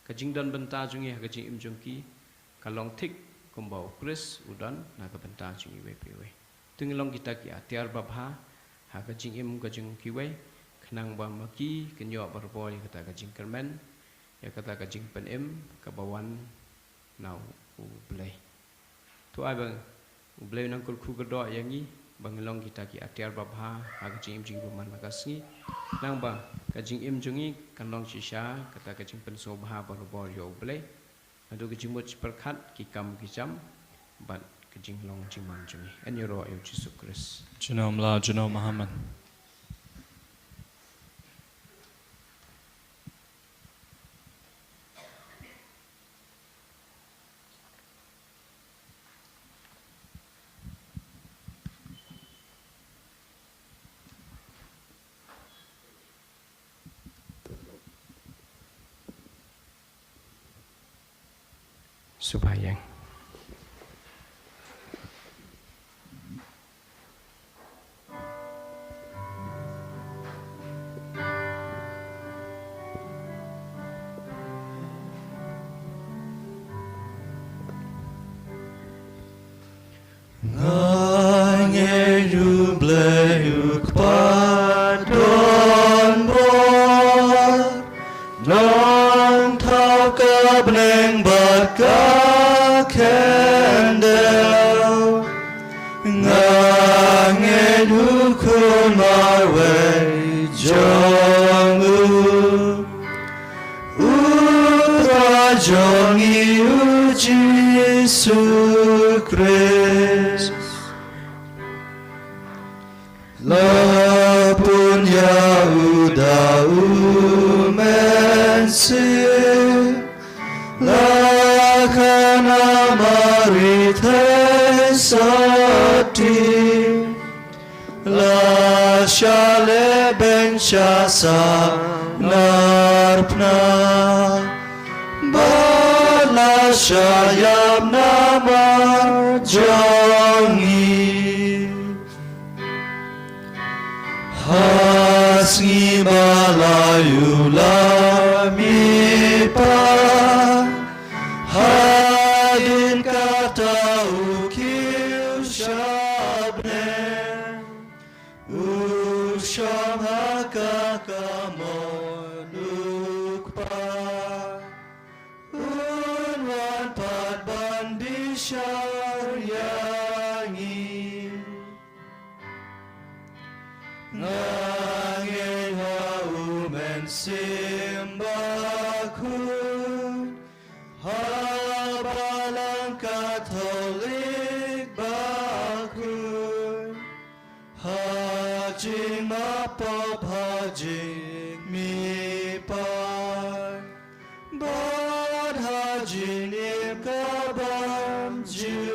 ka jingdon bynta jong ngi ha ka jingim jong ki ka long thik kumba U Khrist u don na ka bynta jong iwei pa iwei. To ngin long kita ki atiar babha ha ka jingim ka jong kiwei, khnang ba ma ki kin ïoh barabor ïa kata ka jingkyrmen, ïa kata ka jingpynim kaba wan na U Blei. To ai ba U Blei un nang kyrkhu kyrdoh ïa ngi ba ngin long kita ki atiar babha ha ka jingim jong ngi ba man la ka sngi, khnang ba ka jingim jong ngi kan long shisha kata ka jingpynsngewbha barabor ïa U Blei, naduh ka jingmut jingpyrkhat, ki kam ki jam, bad ka jinglong jingman jong ngi. Yn ïaroh ïa U Jisu Khrist. Junom la, junom Mahaman. Sngewbha ïeng. Nga ngeit U Blei U Kpa donbor, Nongthaw ka bneng bad ka khyndew. Nga ngeit U Khun marwei jong U, U Trai jong ngi U Jisu Khrist. La pun ïa U da U Mynsiem, la khan ha Mari theisotti, la shah lehbeiñ sha saw nar pnah, bad la shah ïap namar jong ngi. Ha sngi ba lai U la mihpat, hadien kata U kiew sha bneng, U shong ha ka kamon U Kpa. Un wan pat ban bishar ïa ngi. Nga ngeit ha U Mynsiem Bakhuid, ha Balang Katholik bakhuid, ha jingmap pop, ha jingmihpat, bad ha jingim ka bymjukut.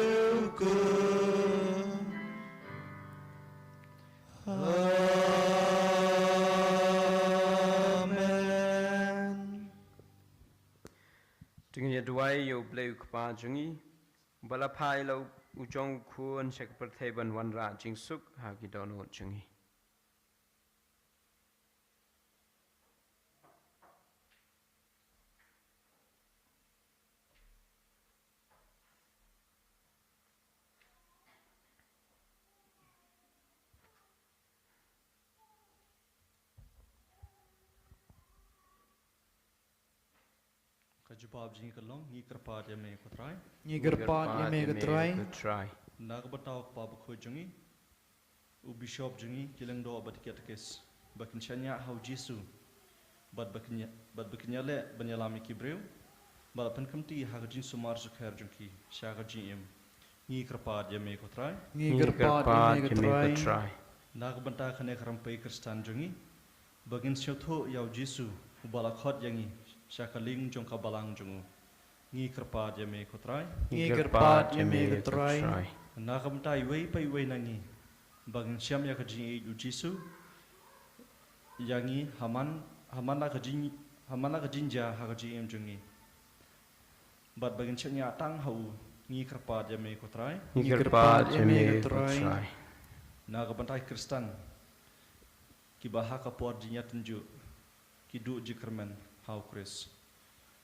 Amen. Duwai ïa U Blei U Kpa jong ngi, ba la phah ïa la u jong u Khun sha ka pyrthei ban wanrah jingsuk ha ki dohnud jong ngi. Ka jubab jong ngi ka long, ngi kyrpad ïa me ko Trai. Ngi kyrpad ïa me ko Trai. Na ka bynta u kpa bakhuid jong ngi, u bishop jong ngi, ki lyngdoh bad ki katekis, ba kin shaniah ha u Jisu, bad ba kin ïa, bad ba kin ïaleh ban ïalam ïa ki briew, bad la pynkhamti ha ka jingsumar sukher jong ki sha ka jingim. Ngi kyrpad ïa me ko Trai. Ngi kyrpad ïa me ko Trai. Na ka bynta kane ka rympei Khristan jong ngi, ba ngin sngewthuh ïa u Jisu uba la khot ïa ngi sha ka lieng jong ka balang jong u. Ngi kyrpad ïa me ko Trai. Ngi kyrpad ïa me ko Trai. Na ka bynta iwei pa iwei na ngi, ba ngin shem ïa ka jingïeit u Jisu ïa ngi ha man, ha man la ka jing, ha man la ka jingjia ha ka jingim jong ngi, bad ba ngin shaniah tang ha u. Ngi kyrpad ïa me ko Trai. Ngi kyrpad ïa me ko Trai. Na ka bynta ki Khristan kiba ha ka por jingïatynjuh ki duh jingkyrmen ha u Khrist,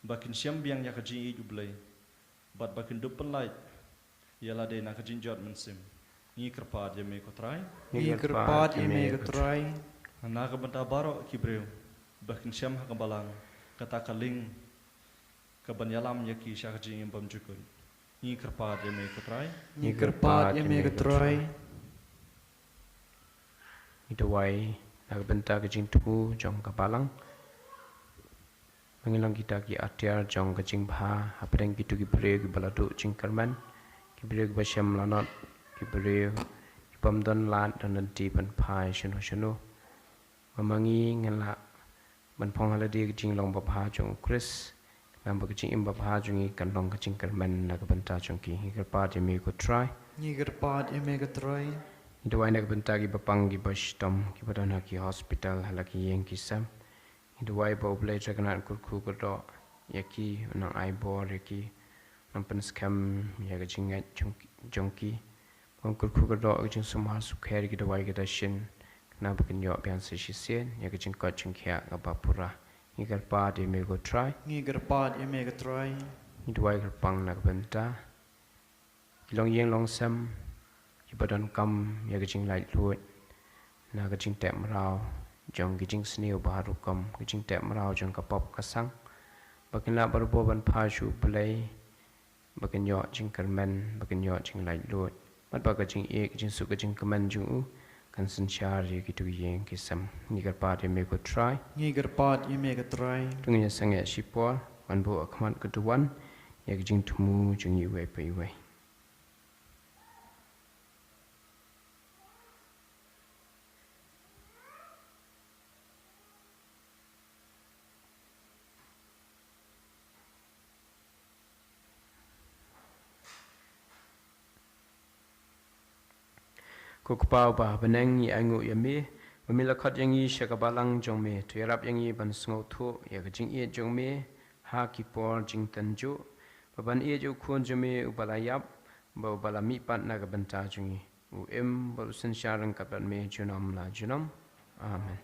ba kin shem biang ïa ka jingïeit U Blei, bad ba kin dup pynlait ïa lade na ka jingjot mynsiem. Ngi kyrpad ïa me ko Trai. Ngi kyrpad ïa me ko Trai. Na ka bynta baroh ki briew, ba kin shem ha ka balang, kata ka lieng kaban ïalam ïa ki sha ka jingim bymjukut. Ngi kyrpad ïa me ko Trai. Ngi kyrpad ïa me ko Trai. Ngi duwai na ka bynta ka jingthmu jong ka balang, ba ngin long kita ki atiar jong ka jingbha hapdeng kito ki briew kiba la duh jingkyrmen, ki briew kiba shem lanot, ki briew ki bym don lad don lynti ban phai shano shano. Ba ma ngi ngin lah ban phong ha lade ka jinglong babha jong u Khrist, khnang ba ka jingim babha jong ngi kan long ka jingkyrmen na ka bynta jong ki. Ngi kyrpad ïa me ko Trai. Ngi kyrpad ïa me ko Trai. Ngi duwai na ka bynta kiba pang, kiba shitom, kiba don ha ki hospital, ha la ki ïing ki sem. Ngi duwai ba U Blei Trai Kynrad un kyrkhu kyrdoh ïa ki, un nang ai bor ïa ki, un nang pynskhem ïa ka jingngeit jong, jong ki. Ba un kyrkhu kyrdoh ïa ka jingsumar sukher, ïa ki dawai ki dashin, khnang ba kin ïoh biang sa shisien ïa ka jingkoit jingkhiah kaba pura. Ngi kyrpad ïa me ko Trai. Ngi kyrpad ïa me ko Trai. Ngi duwai kyrpang na ka bynta ki longïing longsem, kiba donkam ïa ka jinglaitluid na ka jingteh mraw jong ki jingsniew baharukom, ka jingteh mraw jong ka pop ka sang, ba kin lah barabor ban phai sha U Blei, ba kin ïoh jingkyrmen, ba kin ïoh jinglaitluid, bad ba ka jingïeit, ka jingsuk, ka jingkmen jong u kan synshar ïa kito ki ïing ki sem. Ngi kyrpad ïa me ko Trai. Ngi kyrpad ïa me ko Trai. To ngin ïa sangeh shipor ban buh ha khmat ka duwan ïa ka jingthmu jong ngi iwei pa iwei. Ko Kpa uba ha bneng, ngi ainguh ïa me ba me la khot ïa ngi sha ka balang jong me. To ïarap ïa ngi ban sngewthuh ïa ka jingïeit jong me ha ki por jingtynjuh, ba ban ïeit ïa u Khun jong me uba la ïap, ba uba la mihpat na ka bynta jong ngi. U im bad u synshar ryngkat bad me junom la junom. Amen.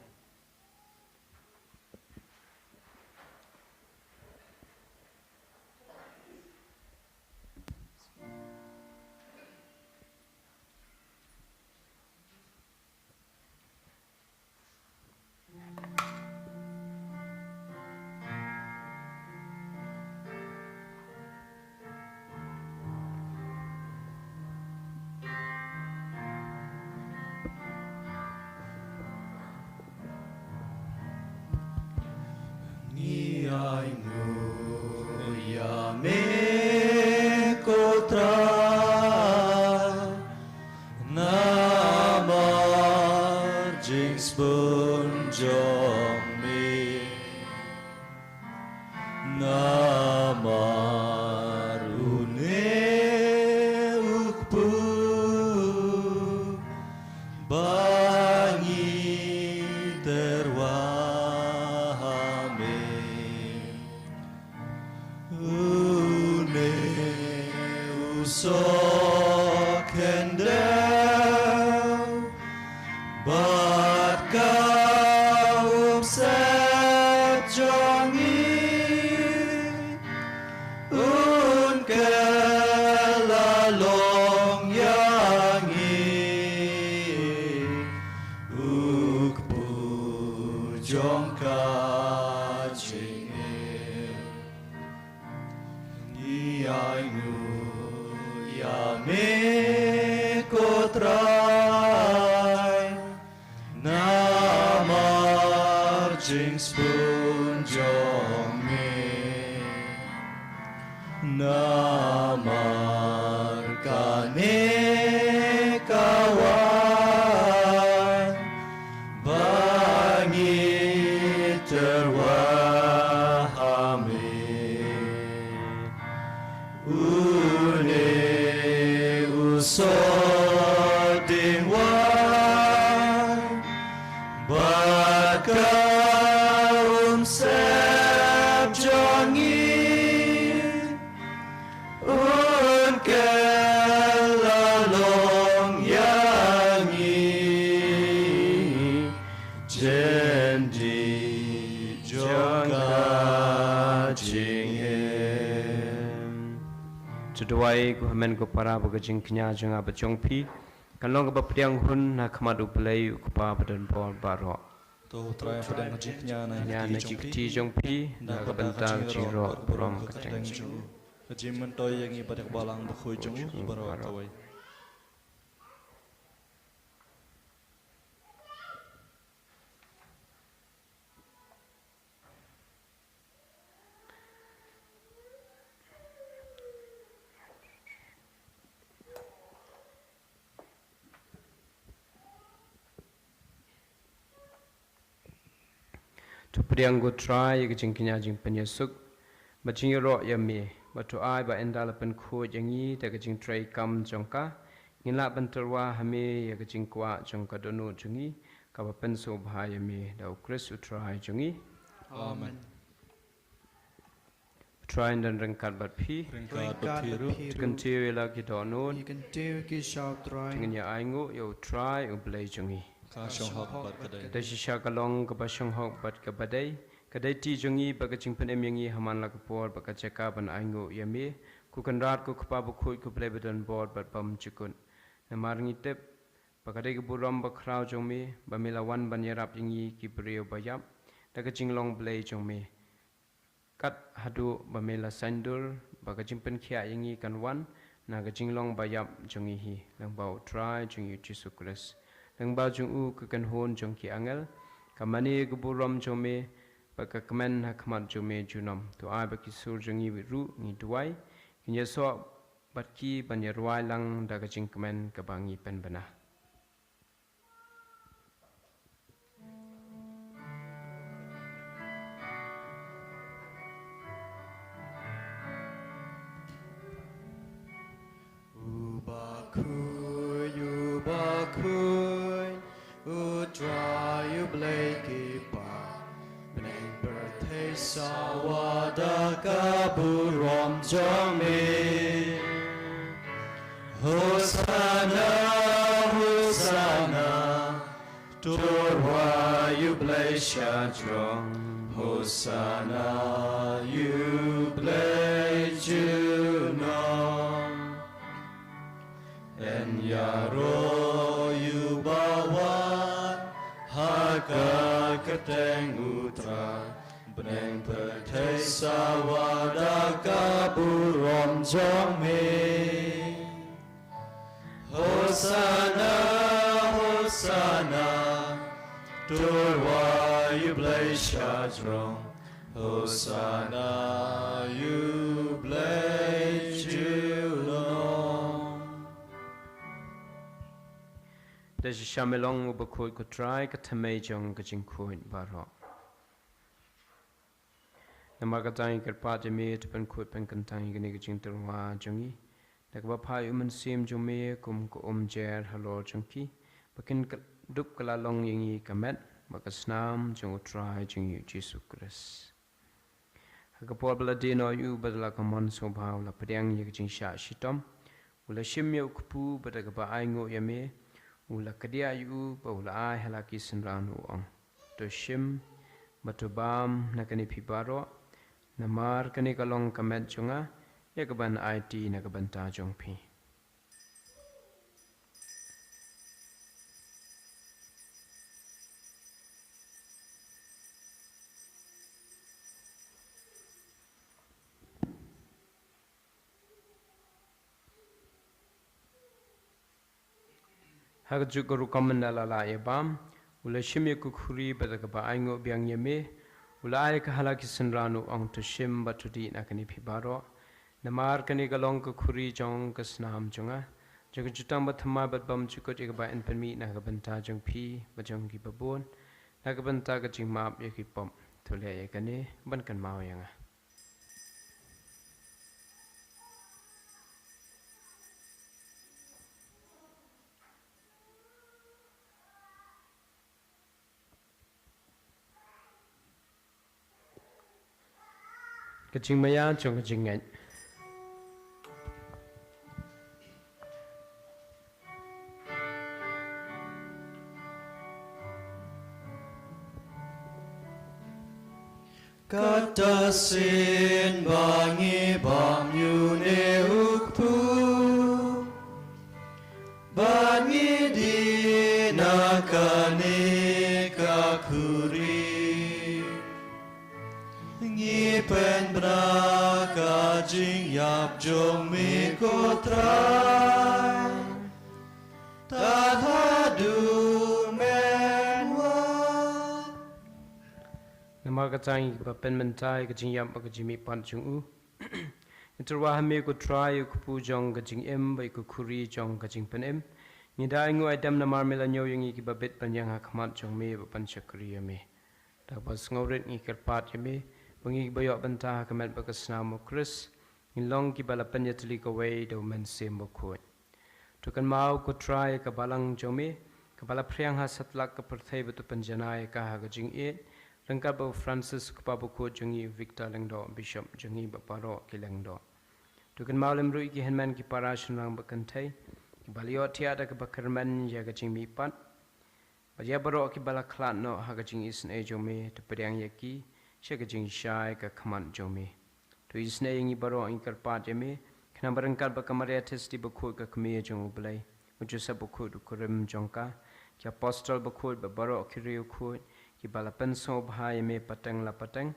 Trai, namar jingsbun jong me. Namar kane ka waiñ ba ngi tyrwa ha me. Une u sording waiñ bad ka umsyep jong ngi, un kylla long ïa ngi jingdih jong ka jingim. To duwai, ko hynmen ko para, ba ka jingkñia jong nga bad jong phi kan long kaba pdiang hun ha khmat U Blei U Kpa badonbor baroh. To U Trai pdiang ka jingkñia na ki kti jong phi na ka bynta ka jingïaroh burom kyrteng jong u. Ka jingmyntoi ïa ngi bad ïa ka Balang Bakhuid jong u baroh kawei. To pdiang, ko Trai, ïa ka jingkñia jingpynïasuk bad jingïaroh ïa me, bad to ai ba ynda la pynkhuid ïa ngi da ka jingtrei kam jong ka, ngin lah ban tyrwa ha me ïa ka jingkwah jong ka dohnud jong ngi, kaba pynsngewbha ïa me da U Khrist U Trai jong ngi. Amen. U Trai un don ryngkat bad phi. Ryngkat bad phi ruh. To kyntiew ïa la ki dohnud. Ngi kyntiew ki sha U Trai. To ngin ïa ainguh ïa U Trai U Blei jong ngi. Ka shong hok bad ka dei. Da shisha ka long kaba shong hok bad kaba dei. Ka dei ti jong ngi bad ka jingpynim ïa ngi ha man la ka por bad ka jaka ban ainguh ïa me, ko Kynrad, ko Kpa Bakhuid, ko Blei badonbor bad bymjukut. Namar ngi tip ba ka dei ka burom bakhraw jong me ba me la wan ban ïarap ïa ngi ki briew ba ïap da ka jinglong Blei jong me. Kat haduh ba me la saiñdur ba ka jingpynkhiah ïa ngi kan wan na ka jinglong ba ïap jong ngi hi, lyngba U Trai jong ngi U Jisu Khrist, lyngba jong u ka kynhun jong ki angel, ka mane ka burom jong me bad ka kmen ha khmat jong me junom. To ai ba ki sur jong ngi ruh, ngi duwai, kin ïasoh bad ki ban ïa rwai lang da ka jingkmen kaba ngi pynbna. U Bakhuid, U Bakhuid, U Trai U Blei ki kpa, bneng pyrthei sawa da ka burom jong me. Hosana, Hosana, to rwai U Blei shajrong. Hosana, U Blei junom. Yn ïaroh ïa u ba wan ha ka kyrteng U Trai. Bneng pyrthei sawa da ka burom jong me. Hosana, Hosana, to rwai U Blei shajrong. Hosana, U Blei junom. Da shisha me long u bakhuid, ko Trai, ka thymmei jong ka jingkhuid baroh. Namar kata ngi kyrpad ïa me, to pynkhuid pynkyntang ïa kane ka jingtyrwa jong ngi da kaba phah ïa u Mynsiem jong me kum ka umjer halor jong ki, ba kin dup kylla long ïa ngi ka met bad ka snam jong U Trai jong ngi U Jisu Khrist. Ha ka por ba la die noh ïa u bad da la ka mon sngewbha u la pdiang ïa ka jingshah shitom, u la shim ïa u kpu bad da kaba ainguh ïa me u la kdiah ïa u bad u la ai ha la ki synran, u ong: To shim bad to bam na kane phi baroh, namar kane ka long ka met jong nga, ïa kaban aiti na ka bynta jong phi. Ha kajuh ka rukom mynta la lah ïa bam, u la shim ïa ka khuri bad da kaba ainguh biang ïa me, u la ai ka ha la ki synran, u ong, to shim bad to dih na kane phi baroh. Namar kane ka long ka khuri jong ka snam jong nga, jong ka jutang bathymmai bad bymjukut, ïa kaba yn pynmih na ka bynta jong phi bad jong kiba bun, na ka bynta ka jingmap ïa ki pop. To leh ïa kane ban kynmaw ïa nga. Ka jingmaïa jong ka jingngeit. Kata sien ba ngi bam ïa une u kpu, ba ngi dih na kane ka khuri, ngi pynbna ka jingïap jong me ko Trai, tad haduh men wan. Namar kata ngi kiba pynmynta ïa ka jingïap bad ka jingmihpat jong u, ngi tyrwa ha me ko Trai, ïa u kpu jong ka jingim bad ïa ka khuri jong ka jingpynim. Ngi da ainguh aidem namar me la ñiew ïa ngi kiba bit ban ïeng ha khmat jong me bad ban shakri ïa me. Da kaba sngewrit ngi kyrpad ïa me ba ngi kiba ïoh bynta ha ka met bad ka snam u Khrist ngin long kiba la pynïatylli kawei da u Mynsiem Bakhuid. To kynmaw ko Trai ïa ka balang jong me kaba la phriang ha satlak ka pyrthei, bad to pynjanai ïa ka ha ka jingïeit, ryngkat bad u Francis u kpa bakhuid jong ngi, u Victor Lyngdoh bishop jong ngi, bad baroh ki lyngdoh. To kynmaw lem ruh ïa ki hynmen ki para shynrang bad kynthei kiba la ïohthiah da kaba kyrmen ïa ka jingmihpat, bad ïa baroh kiba la khlad noh ha ka jingisynei jong me, to pdiang ïa ki sha ka jingshai ka khmat jong me. To isynei ïa ngi baroh, ngi kyrpad ïa me, khnang ba ryngkat bad ka Maria Theisotti bakhuid, ka kmie jong u Blei, u Joseph bakhuid u kurim jong ka, ki apostol bakhuid bad baroh ki riewkhuid kiba la pynsngewbha ïa me pateng la pateng,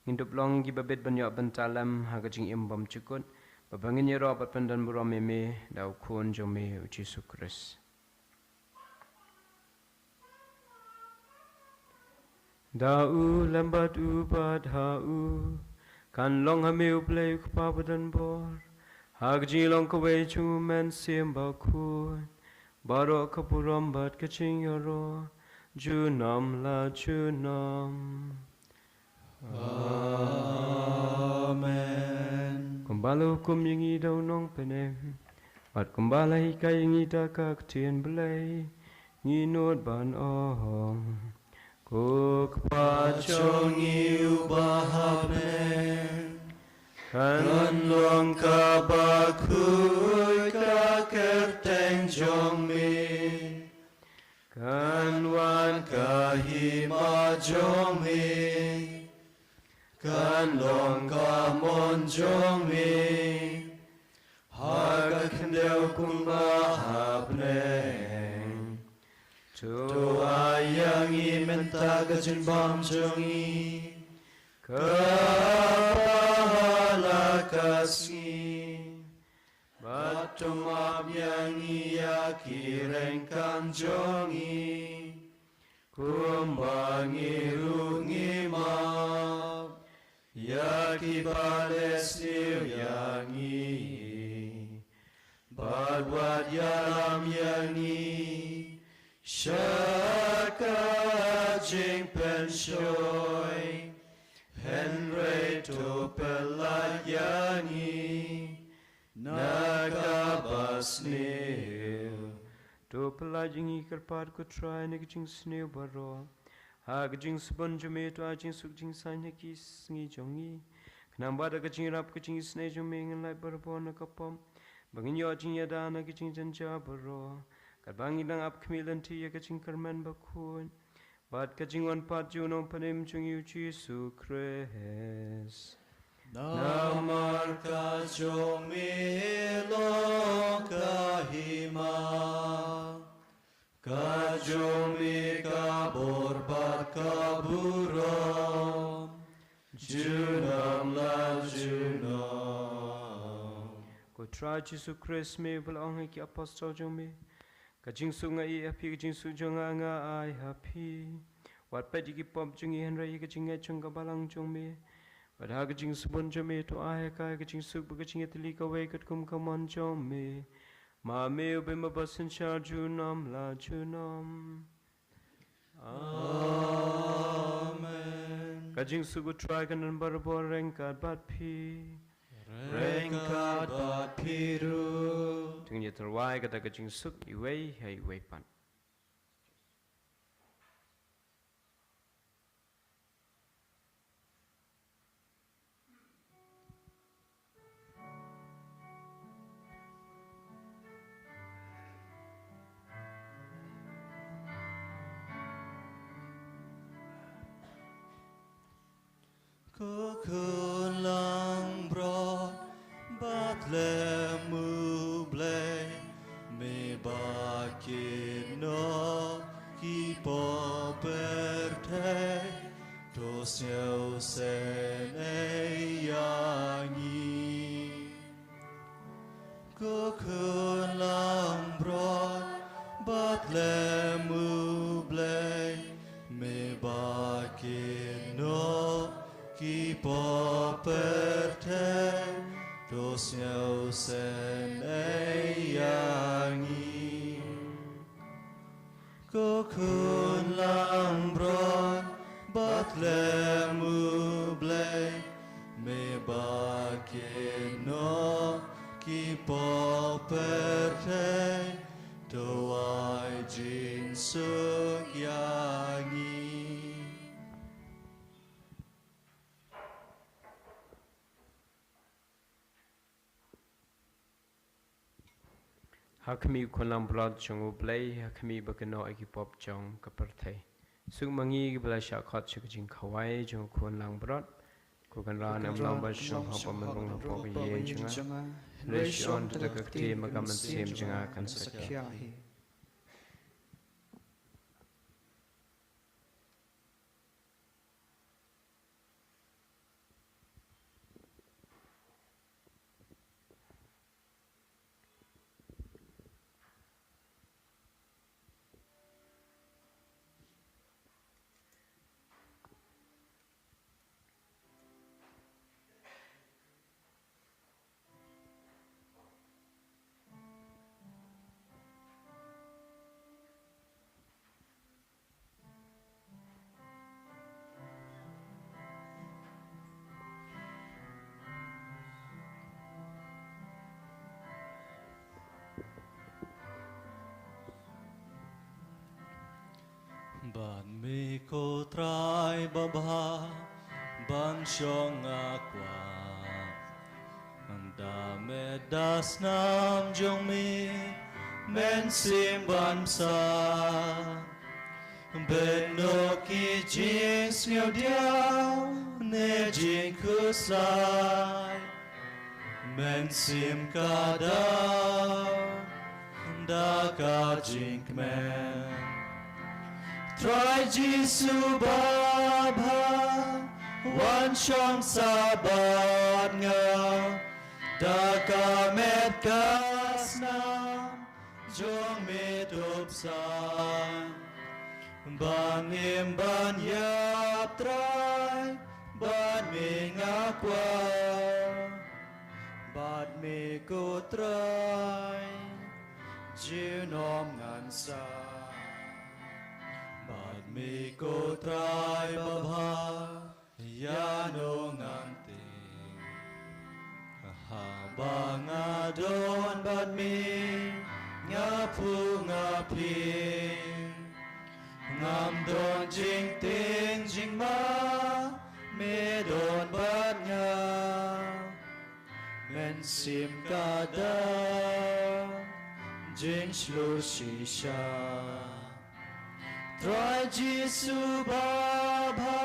ngin dup long kiba bit ban ïoh bynta lem ha ka jingim bymjukut, bad ba ngin ïaroh bad pyndonburom ïa me da u Khun jong me u Jisu Khrist. Da u lem bad u bad ha u, kan long ha me u Blei u Kpa badonbor, ha ka jinglong kawei jong u Mynsiem Bakhuid, baroh ka burom bad ka jingïaroh junom la junom. Amen. Kumba la hukum ïa ngi da u Nongpynim, bad kumba la hikai ïa ngi da ka ktien Blei, ngi nud ban ong: Ko Kpa jong ngi uba ha bneng, kan long kaba khuid ka kyrteng jong me. Kan wan ka hima jong me, kan long ka mon jong me ha ka khyndew kumba ha bneng. To ai ïa ngi mynta ka jingbam jong ngi kaba ha la ka sngi. Bad to map ïa ngi ïa ki ryngkang jong ngi, kumba ngi ruh ngi map ïa kiba leh sniew ïa ngi. Bad wat ïalam ïa ngi sha ka jingpynshoi, hynrei to pyllait ïa ngi na kaba sniew. To pyllait ïa ngi, kyrpad ko Trai, na ka jingsniew baroh, ha ka jingsbun jong me, to ai jingsuk jingsaiñ ha ki sngi jong ngi, khnang ba da ka jingïarap ka jingisynei jong me ngin lait barabor na ka pop, ba ngin ïoh jingïada na ka jingjynjar baroh, katba ngi dang ap khmih lynti ïa ka jingkyrmen bakhuid bad ka jingwan pat jong u Nongpynim jong ngi u Jisu Khrist. Namar ka jong me long ka hima, ka jong me ka bor bad ka burom, junom la junom. Ko Trai Jisu Khrist, me ba la ong ha ki apostol jong me, Ka jingsuk nga ïeh ha phi, ka jingsuk jong nga nga ai ha phi. Wat peit ïa ki pop jong ngi hynrei ïa ka jingngeit jong ka balang jong me. Bad ha ka jingsbun jong me to ai ha ka ka jingsuk bad ka jingïatylli kawei katkum ka mon jong me. Ma me u Blei ma ba synshar junom la junom. Amen. Ka jingsuk u Trai kan don barabor ryngkat bad phi. Ryngkat bad phi ruh. To ngin ïa tyrwa ïa kata ka jingsuk iwei ha iwei pat. Ko khun langbrot ba tlem U Blei, me ba kit noh ki pop pyrthei, to sngewsynei ïa ngi. Ko khun langbrot ba tlem U Blei, me ba kit noh ki pop pyrthei, to sngewsynei ïa ngi. Ko khun langbrot ba tlem U Blei, me ba kit noh ki pop pyrthei, to ai jingsuk ïa ngi. Ha khmih u khun langbrot jong U Blei, ha khmih ba kynnoh ïa ki pop jong ka pyrthei. Suk ma ngi kiba la shah khot sha ka jingkhawai jong u khun langbrot. Ko Kynrad, ym long ba shnong hok, ba men rung hapoh ka ïing jong nga. Hynrei shu ong da ka ktien ba ka mynsiem jong nga kan sa khia hi. Bad me ko Trai babha, ban shong nga kwah. Da met da snam jong me, men shim ban bsa. Bad noh ki jingsngewdiaw ne jingkhuslai, men shim ka daw da ka jingkmen. Trai Jisu babha, wan shong sa bad nga, da ka met ka snam jong me to bsa. Ban im ban ïap Trai, bad me nga kwah. Bad me ko Trai, junom ngan sah. Bad me ko Trai babha, ïa no ngan tieng. Haba nga don bad me, nga phuh nga phieng. Ngam don jingtieng jingma, me don bad nga. Men shim ka daw jingshlur shisha. Trai Jisu babha,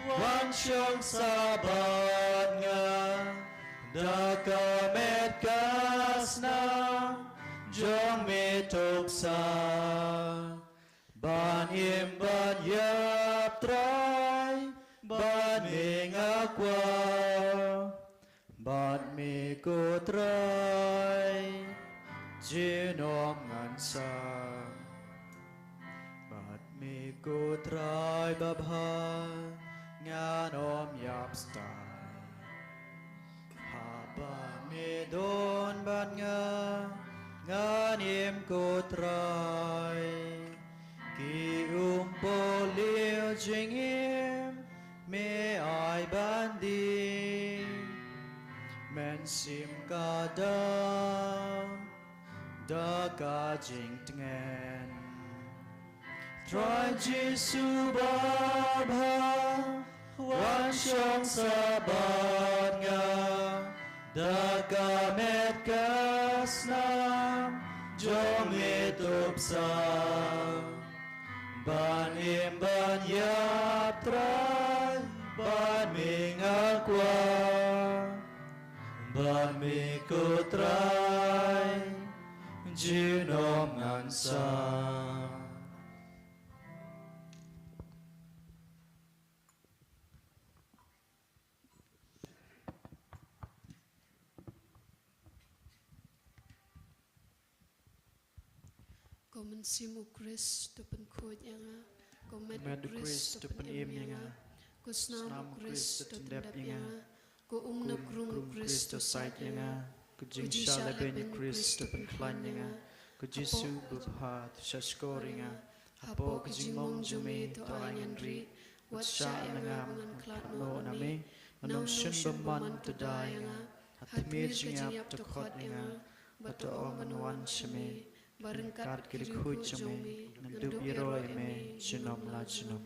wan shong sa bad nga, da ka met ka snam jong me to bsa. Ban im ban ïap Trai, bad me nga kwah. Bad me ko Trai, junom ngan sa. Bad me ko Trai babha, ngan ym ïap stai. Haba me don bad nga, ngan im ko Trai. Ki umpoh lieh jingim me ai ban die. Men shim ka daw da ka jingtngen. Trai Jisu babha, wan shong sa bad nga, da ka met ka snam jong me tup sa. Ban im ban ïap Trai, bad me nga kwah. Bad me ko Trai, junom ngan sa. Ko mynsiem u Khrist to pynkhuid ïa nga. Ko met u Khrist to pynim ïa nga. Ko snam u Khrist to tyndep ïa nga. Ko um na krung u Khrist to sait ïa nga. Ko jingshah lehbeiñ u Khrist to pynkhlaiñ ïa nga. Ko Jisu babha to shahshkor ïa nga. Hapoh ka jingmong jong me to ai ngan rieh. Wat shah ïa nga ban khlad noh na me. Nga nongshun bymman to da ïa nga. Ha tmier jingïap to khot ïa nga. Bad to ong ngan wan sha me. Bad ryngkat ki riewkhuid jong me ngan dup ïaroh ïa me junom la junom.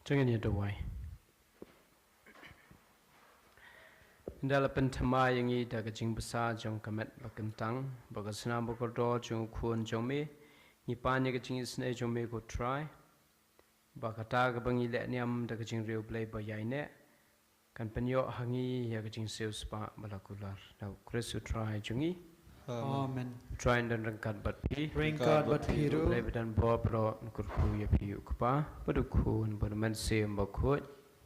To ngin ïa duwai. Ynda la pynthymmai ïa ngi da ka jingbsa jong ka met ba kyntang bad ka snam ba kordor jong u Khun jong me, ngi pan ïa ka jingisynei jong me ko Trai. Ba kata kaba ngi leh niam da ka jingriewblei ba ïaineh kan pynïoh ha ngi ïa ka jingsiewspah ba la kular da u Khrist u Trai jong ngi. Amen. U Trai un don ryngkat bad phi. Ryngkat bad phi ruh. Blei ba don bor baroh un kyrkhu ïa phi, u Kpa bad u Khun bad u Mynsiem Bakhuid.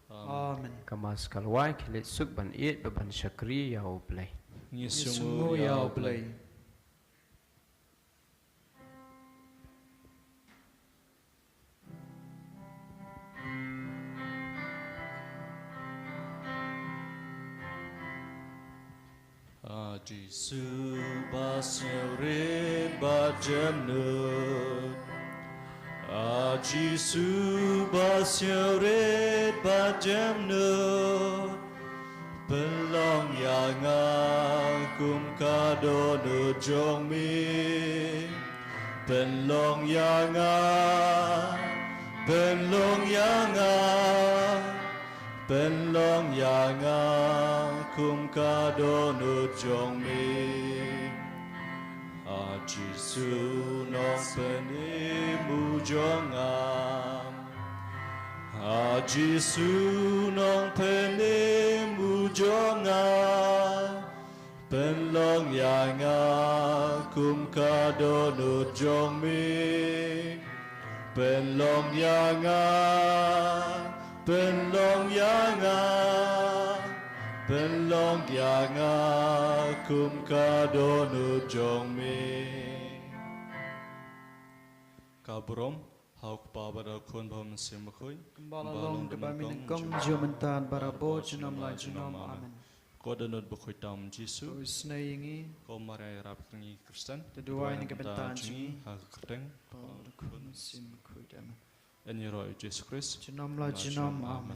Amen. Ka Mass ka la wai, khie leit suk ban ïeit bad ban shakri ïa u Blei. Ngi sngewnguh ïa u Blei. A Jisu ba sngewrit bad jemnud. A Jisu ba sngewrit bad jemnud. Pynlong ïa nga kum ka dohnud jong me. Pynlong ïa nga, pynlong ïa nga, pynlong ïa nga kum ka dohnud jong me. A Jisu nongpynim u jong nga. A Jisu nongpynim u jong nga. Pynlong ïa nga kum ka dohnud jong me. Pynlong ïa nga, pynlong ïa nga, pynlong ïa nga kum ka dohnud jong me. Ka burom ha u Kpa bad ha u Khun bad ha u Mynsiem Bakhuid. Kumba la long, kumba mynnyngkong, mynta, barabor, junom la junom. Amen. Ko dohnud bakhuid tam Jisu. Ko isynei ïa ngi. Ko Maria ïarap ïa ngi Khristan. To duwai na ka bynta jong ngi. Ha ka kyrteng u Kpa bad u Khun bad u Mynsiem Bakhuid. Amen. Yn ïaroh ïa u Jisu Khrist. Junom la junom. Amen.